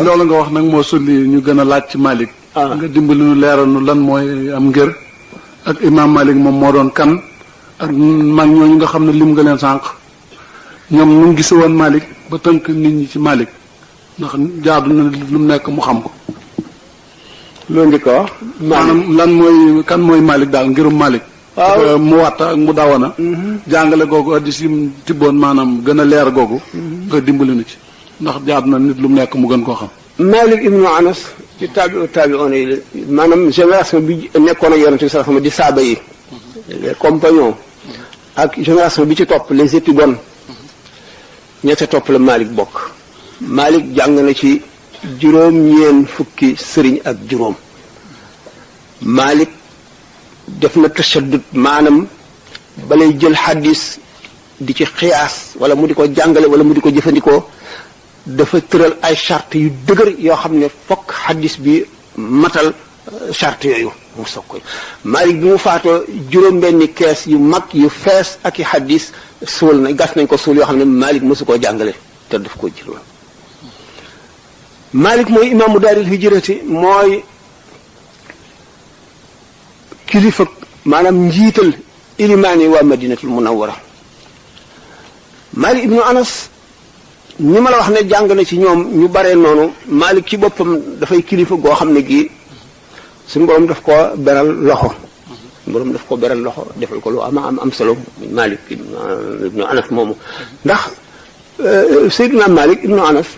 loolu nga wax nag moo sulli ñu gën a laaj ci Malick. nga dimbali nu leeral nu lan mooy am ngër ak imam Malick moom moo doon kan ak mag ñooñu nga xam ne lim nga leen sànq ñoom ñu ngi gise woon Malick ba tënk nit ñi ci Malick ndax jaadu na lu mu nekk mu xam ko. loolu ndi ko wax maanaam lan mooy kan mooy Malick daal ngërum Malick. waaw mu watta ak mu dawana. jàngale googu addis yi mu tibboon maanaam gën a leer googu. nga dimbali nu ci ndax jaadu na nit lu mu nekk mu gën koo xam. Malik ibnu Anas ci taabi'oon yi maanaam génération bi nekkoon ak yonent bi sallallahu alayhi wasallam di saaba yi les compagnons ak génération bi ci topp les épigones ñette topp la Malik bokk. Malik jàng na ci juróom-ñeent fukki sëriñ ak juróom. Malik def na tashaddud maanaam balay jël xaddis di ci xiyaas wala mu di ko jàngale wala mu di ko jëfandikoo dafa tëral ay charte yu dëgër yoo xam ne fokk xaddis bi matal charte yooyu mu soog koy Malik bi mu faatoo juróom-benni kees yu mag yu fees ak i xaddis suul na gas nañ ko suul yoo xam ne Malik mësu koo jàngale te daf koo jëloon. Malik mooy imaamu daaril hijrati mooy kilifa maanaam njiital ilimaani waa madinatul munawwara. Malik ibnu Anas ni ma la wax ne jàng na ci ñoom ñu bare noonu Malik ci boppam dafay kilifa goo xam ne gii suñu borom daf ko beral loxo suñu borom daf ko beral loxo defal ko lu am solo Malik ibnu Anas moomu ndax Seydina Malik ibnu Anas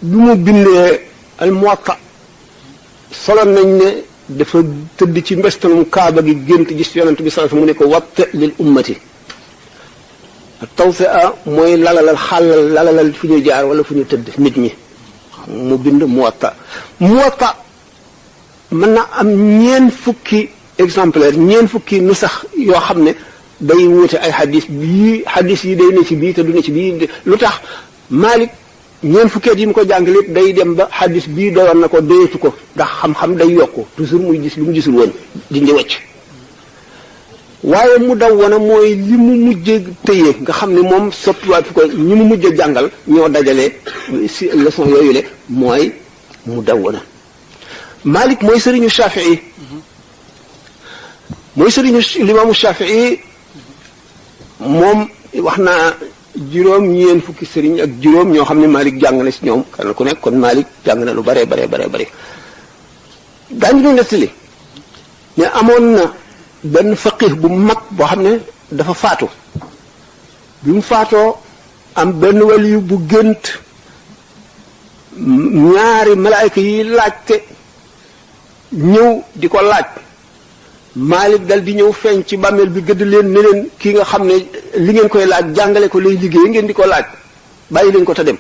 bi mu bindee al Muwatta solo nañ ne dafa tëdd ci mbestalum Kaaba gi gént gis yonent bi sallallahu alayhi wasallam mu ne ko watta lil ummati tawfi'a mooy lalalal fu ñu jaar wala fu ñu tëdd nit ñi mu bind Muwatta mën na am ñeen fukki exemplaire ñeen fukki nu sax yoo xam ne day wuute ay xadis yi day ne ci bii te du ne ci bii lu tax Malik ñeen fukkeet yi mu ko jàng lépp day dem ba xadis bii doyoon na ko doyatu ko ndax xam-xam day yokku toujours muy gis lu mu gisul woon dindi wecc waaye mu daw wana mooy li mu mujj tëye nga xam ne moom soppiwaat fi ko ñi mu mujj jàngal ñoo dajale si leçon yooyu le mooy mu daw wana Malik mooy sëriñu Shafii mooy sëriñu limaamu Shafii moom wax naa juróom-ñeent fukki sëriñ ak juróom ñoo xam ne Malik jàng na si ñoom kenn ku nekk kon Malik jàng na lu bare daañu doon nettali ne amoon na benn faqih bu mag boo xam ne dafa faatu bi mu faatoo am benn waliyu bu gént ñaari malaayka yi laajte ñëw di ko laaj Malik dal di ñëw feeñ ci bàmmeel bi gëdd leen ne leen kii nga xam ne li ngeen koy laaj jàngale ko lay liggéey ngeen di ko laaj bàyyi leen ko te dem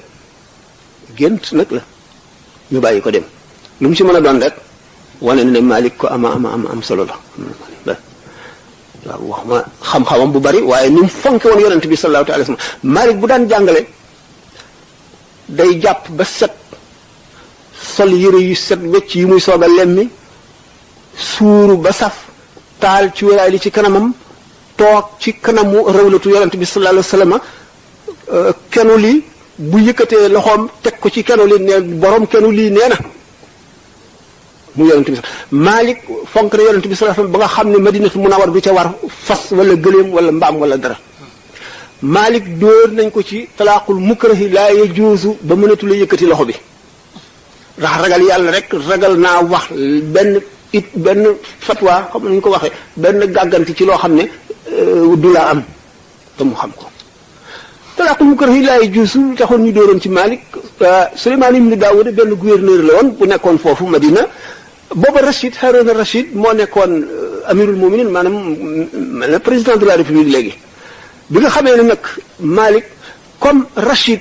gént nag la ñu bàyyi ko dem lu mu ci mën a doon rek wane ne Malik ko am solo la waaw wax ma xam-xamam bu bari waaye ni mu fonke woon yonent bi sallallahu alayhi wasallam Malik bu daan jàngale day jàpp ba set sol yëre yu set wecc yi muy soog a lemmi suuru ba saf taal ci wéraay li ci kanamam toog ci kanamu rawlatu yonent bi sallallahu alayhi wasallam kenu li bu yëkkatee loxoom teg ko ci kenu li ne borom kenu lii nee na mu yonent bi Malik fonk na yonent bi sallallahu alayhi wasallam ba nga xam ne Madinatu Munawwar du ca war fas wala gëléem wala mbaam wala dara Malik dóor nañ ko ci talaaqul mukrahi laa yajuuzu ba mënatu la yëkkati loxo bi ndax ragal yàlla rek ragal naa wax benn fatwa xam nañu ko waxee benn gàgganti ci loo xam ne du la am te mu xam ko talaaqul mukrahi laa yajuuzu taxoon ñu dóoroon ci Malik Suleymaan ibn Daawud benn gouverneur la woon bu nekkoon foofu Madina booba Rachid Harouna Rachid moo nekkoon amirul muminin maanaam président de la république léegi bi nga xamee ne nag Malik comme Rachid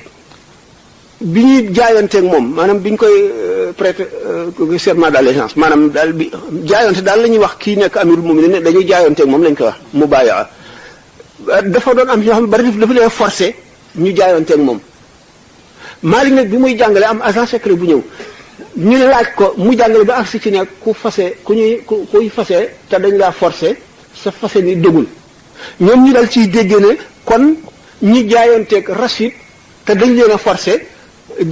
bi ñuy jaayanteeg moom maanaam bi ñu koy prêter serment d'allégeance maanaam daal bi jaayante daal la ñuy wax kii nekk amirul muminin ne dañuy jaayanteeg moom lañ koy wax mubayaa dafa doon am ñoo xam ne bari dafa leen forcé ñu jaayanteeg moom Malik nag bi muy jàngale am agent secret bu ñëw ñu laaj ko mu jàngale ba agsi ci ne kuy fase te dañ laa forcé sa fase ni dëggul ñoom ñu dal ciy dégg ne kon ñi jaayanteeg Rachid te dañ leen a forcé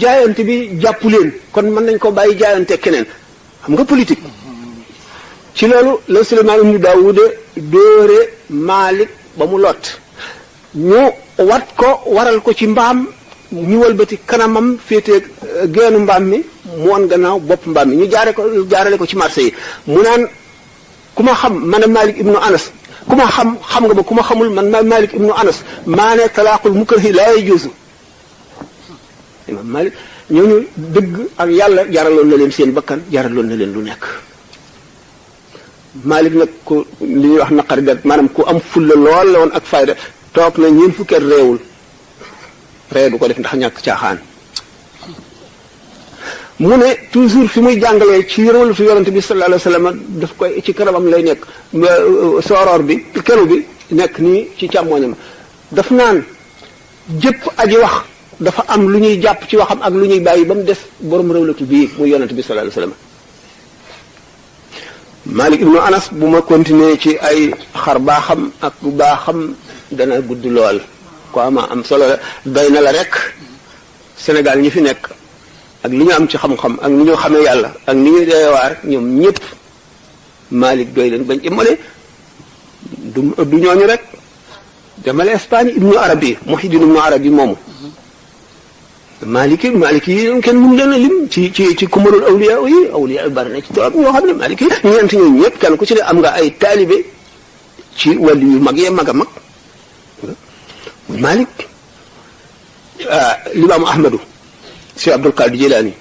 jaayante bi jàppu leen kon mën nañ ko bàyyi jaayante keneen xam nga politique ci loolu la Suleymaan ibnu Daawuda dóore Maalik ba mu lot ñu wat ko waral ko ci mbaam ñu wëlbati kanamam féete geenu mbaam mi mu woon gannaaw bopp mbaam mi ñu jaarale ko ci marché yi mu naan ku ma xam man a Malik ibnu Anas ku ma xam nga ma ku ma xamul man ma Malik ibnu Anas maa ne talaaqul mukrahi laa yajuuzu imam Malik ñooñu dëgg ak yàlla jaraloon na leen seen bakkan jaraloon na leen lu nekk Malik nag ku li ñuy wax naqari deret maanaam ku am fulla lool la woon ak fayda toog na ñeent fukki at réewul ree du ko def ndax ñàkk caaxaan mu ne toujours fi muy jàngalee ci rôle fi yonente bi sallallahu alayhi wa sallam daf koy ci kanamam lay nekk sooroor bi kenu bi nekk nii ci càmmoñam daf naan jëpp aji wax dafa am lu ñuy jàpp ci waxam ak lu ñuy bàyyi ba mu des borom rëwlatu bii muy yonente bi sallallahu alayhi wa sallam Malik ibnu Anas bu ma continuer ci ay xar baaxam ak bu baaxam dana gudd lool ko ama am solo la doy na la rek Sénégal ñi fi nekk ak li ñu am ci xam-xam ak ni ñu xamee yàlla ak ni ñuy deewaar ñoom ñëpp Malik doy leen bañ imale du ñooñu rek demale Espagne ibnu Arabi Muhyiddin ibnu Arabi moomu Maliki yi kenn mënu leen a lim ci kumarul awliya yi bari na ci trop ñoo xam ne Maliki ñeent ñooñu ñëpp kenn ku ci ne am nga ay taalibe ci wàllu yu mag yee mag a mag Malik limaamu Ahmadu si Abdul Qadir Jilaani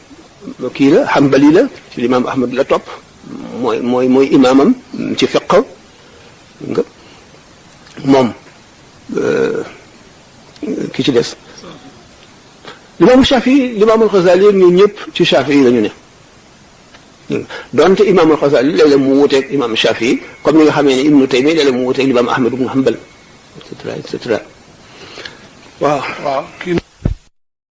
kii la Hanbali la ci limaamu Ahmadu la topp mooy imaamam ci fiqh nga moom ki ci des limaamu Shafii limaamul Xasaali ñun ñëpp ci Shafii la ñu ne donte imaamul Xasaali léeg-léeg mu wuuteeg imaam Shafii comme ni nga xamee ne Ibnu Taymiya léeg-léeg mu wuuteeg limaam Ahmad ibnu Hanbal et cetera waaw.